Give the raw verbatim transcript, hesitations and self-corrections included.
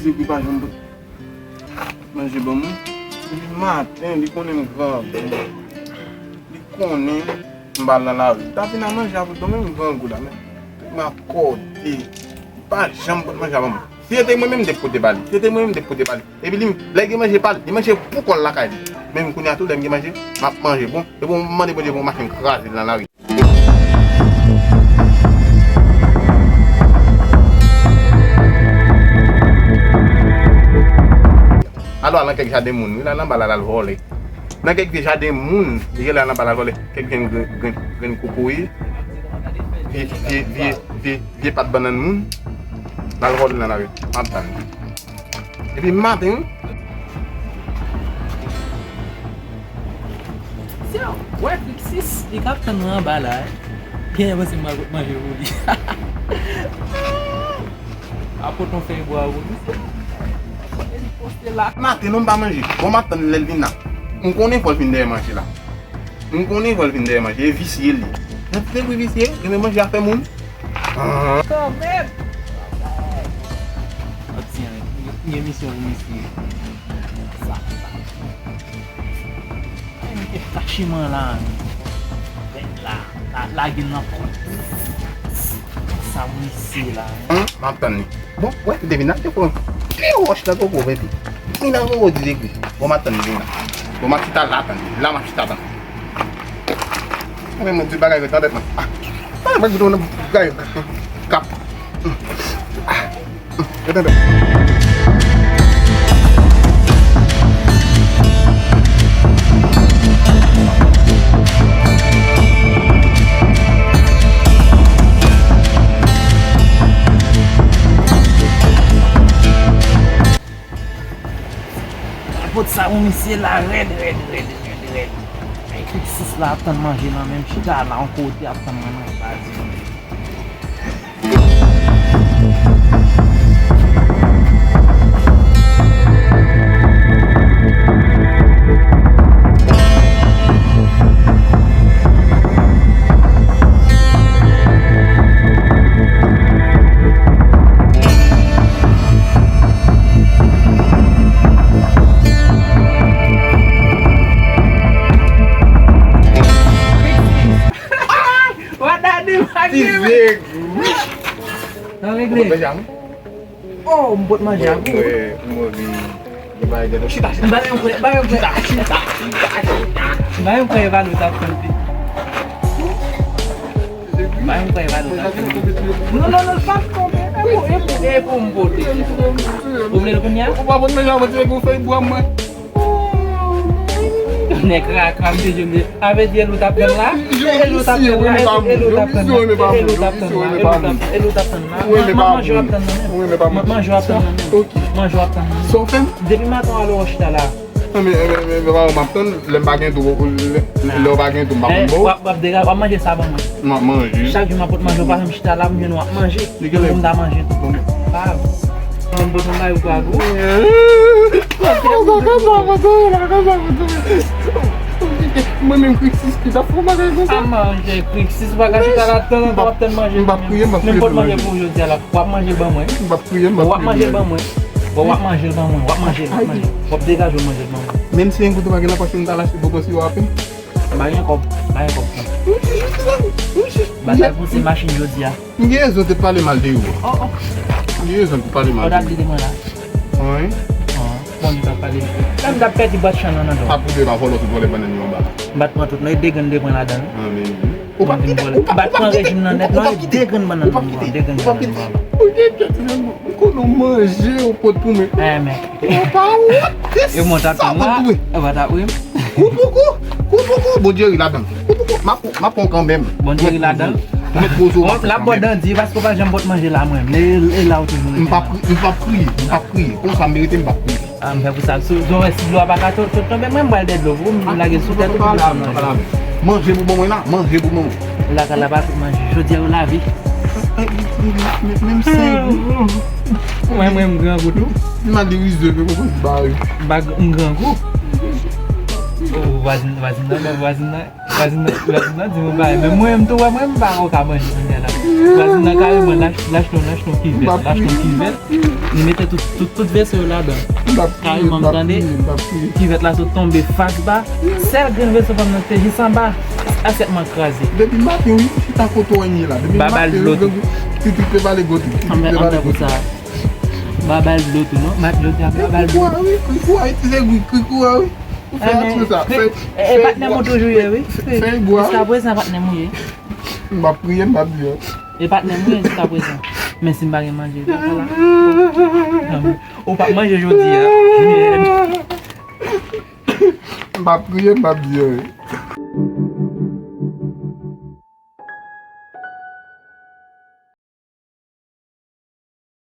Li pa janm pot manje ban mwen. Depi maten, li konnen m grangou. Li konnen m pa al nan lari. Li ta vin a manje avèk mwen, m grangou la, men m akòde. Li pa janm pot manje ban mwen. Si se te mwen menm, m te pote ba li. Si se te mwen menm, m te pote ba li. Epi li, lè l gen manje pa l, li manje pou kò l lakay li. Men kounya tou, lè m gen manje, m ap manje. Bon, epi m mande Bondye pou yon machin kraze l nan lari. Al wè nan kèk jaden moun, wi, la nan ba la, l al vòlè. Nan kèk vye jaden moun, li genlè al nan ba la vòlè. Kèk grenn, grenn, grenn kokoye, vye, vye, vye, vye, vye pat bannann moun, l al vòlè nan lari. M ap tann. Depi maten, wi. Se wè Friksis, li k ap tann mwen anba la, eh. Genyen panse m al pot manje pou li. A pot yon fèy bwa pou li. Maten non, m pa manje. Bon, m ap tann lè l vin la. M konnen fò l fin dèyè manje la. M konnen fò l fin dèyè manje. E visye li. Nan ti negri visye, renmen manje afè moun. Kanmenm. Ap ti gen misyon pou misye. Sa, sa. Ay, misye fache mwen la. Ret la, la, lage nan kont. Sa misye la. Hum, m ap tann li. Bon, wè, li te vin la, te pran pye wòch nan koko, epi. Li nan koko dirèk, wi. Bon, m ap tann li vin la. Bon, m ap chita la, tann li. La, m ap chita, tann. Mwen, mwen di bagay ret nan tèt mwen. Ah, ah, mwen, mwen, mwen, mwen, kap. Ah, ah, ret nan tèt. Apot sa, yon misye la rèd, rèd, rèd, rèd, rèd. Ay, Friksis la ap tann manje nan menm chita la, yon kote ap tann mwen nan baze. Wa dade pa gen. Ti zèg. Nan regle. Oh, m pot manje ak ou. Mwen, mwen, mwen, mwen, chita, chita. Ba yon kwè, ba yon kwè. Chita, chita, chita, chita. Ba yon kwè, Evalo t ap fè l. Ba yon kwè, Evalo t ap fè l. Non, non, non, l p ap tonbe. E pou, e pou, e pou m pote. Ou vle l kounye a? Ou pa pot manje avè ti nèg yon fèy bwa mwen. Nèg kra, kra, m te jwenn li. Avè di Evalo t ap tann la. Evalo t ap tann la. Evalo t ap tann la. Evalo t ap tann la. Evalo t ap tann la. Manje w ap tann nan men. Manje w ap tann nan men. Manje w ap tann nan men. Sa w fè m? Depi maten w ale w chita la. Non, men, men, men, men, m ap tann, lè m pa gen tou, lè, lè w pa gen tou, m pa konn ba w. W ap, w ap dega-, w ap manje sa ban mwen. M ap manje. Chak jou m ap pot manje, w pa janm chita la, m jwenn w ap manje. Li genlè. Pou m ta manje tou. Pa grav. Mwen, m pot yon bagay pou gou. Mwen menm Friksis ki t ap fè yon bagay konsa. A manje Friksis, w pa ka chita la tann, w ap tann manje. M p ap kriye, m p ap kriye. Men m pot manje pou ou jodi a la. W ap manje l ban mwen. M p ap kriye, m p ap kriye. W ap manje l ban mwen. Bon, w ap manje l ban mwen. W ap manje l, w ap manje l. W ap degaje w manje l ban mwen. Menm si yon goute pa gen nan pòch, m ta lache bò bò si w apen. M pa gen kòb, m pa gen kòb pran. Batay pou se machin jodi a. M gen rezon te pale mal de ou. Oh, oh. M gen rezon te pale mal de ou. Ou t ap di de mwen la. Wi. Oh, bon, li t ap pale. Lè m t ap pèdi bwat chan nan nan do. Pa pwouve pa vòlò sou vòlè bannann yo anba la. M pa t pran tout, non, e de grenn de pran ladan l. Ah, men, ou pa, ou pa, ou pa, m pa t pran rejim nan nèt, non, e de grenn bannann m pran, de grenn bannann m pran. Ou gen kèk ti nèg, ou konn ou manje, ou pot pou mwen. Eh, men. Ou pa wont de sa pot pou mwen. Ou pa t ap ri m. Kou pou kou, kou pou kou, Bondye ri ladan l. Kou pou kou, m ap, m ap pran kanmenm. Bondye ri ladan l. Mwen poze w. L ap ba w dandi paske w pa janm pot manje la mwen. E, e la w toujou rete. M p ap, m p ap kriye, m p ap kriye. Konsa m merite, m p ap kriye. Ah, m fè pou sa. Si w wè si dlo a pa ka to-, to-, tonbe, mwen m pral dèyè dlo pou m lage sou tèt ou pou desann manje. Manje pou ban mwen la, manje pou ban mwen. Ou lakay la pa tout manje. Jodi a yo lave. Menm senk. Mwen, mwen, m grangou tou. Li mal dirize, men konprann bare. M pa gr-, m grangou. Oh, vwazin, vwazin nan, vwazin nan, vwazin nan, vwazin nan di mwen bagay. Men mwen, m tou wè, mwen, m pa ka manje kounye a la. Kraze nan kareman, l ach- l achte yon, l achte yon kivèt, l achte yon kivèt, li mete tout, tout, tout vèso yo ladan. Kareman, m tande, kivèt la sot tonbe fas ba, sèl grenn vèso fanm nan te jis anba, asyèt mwen kraze. Depi maten, wi, chita kote w ye la. Depi maten, wi, granmoun, pitit te pale gwo tou. Pitit te pale gwo tou. Ba ba l dlo tou, non? Ba dlo tou, ba ba l dlo. Krikou a, wi, krikou a, wi, ti se gwi, krikou a, wi. Ou fè aksyon sa. Fè, e, e patnè m ou toujou ye, wi. Fè, fè gwa, wi. Jiska prezan, patnè m ou ye. M ap priye, m ap di. E patnè m ou ye jiska prezan. Men si m pa gen manje, papa la. Ou p ap manje jodi a. M ap priye, m ap di, wi.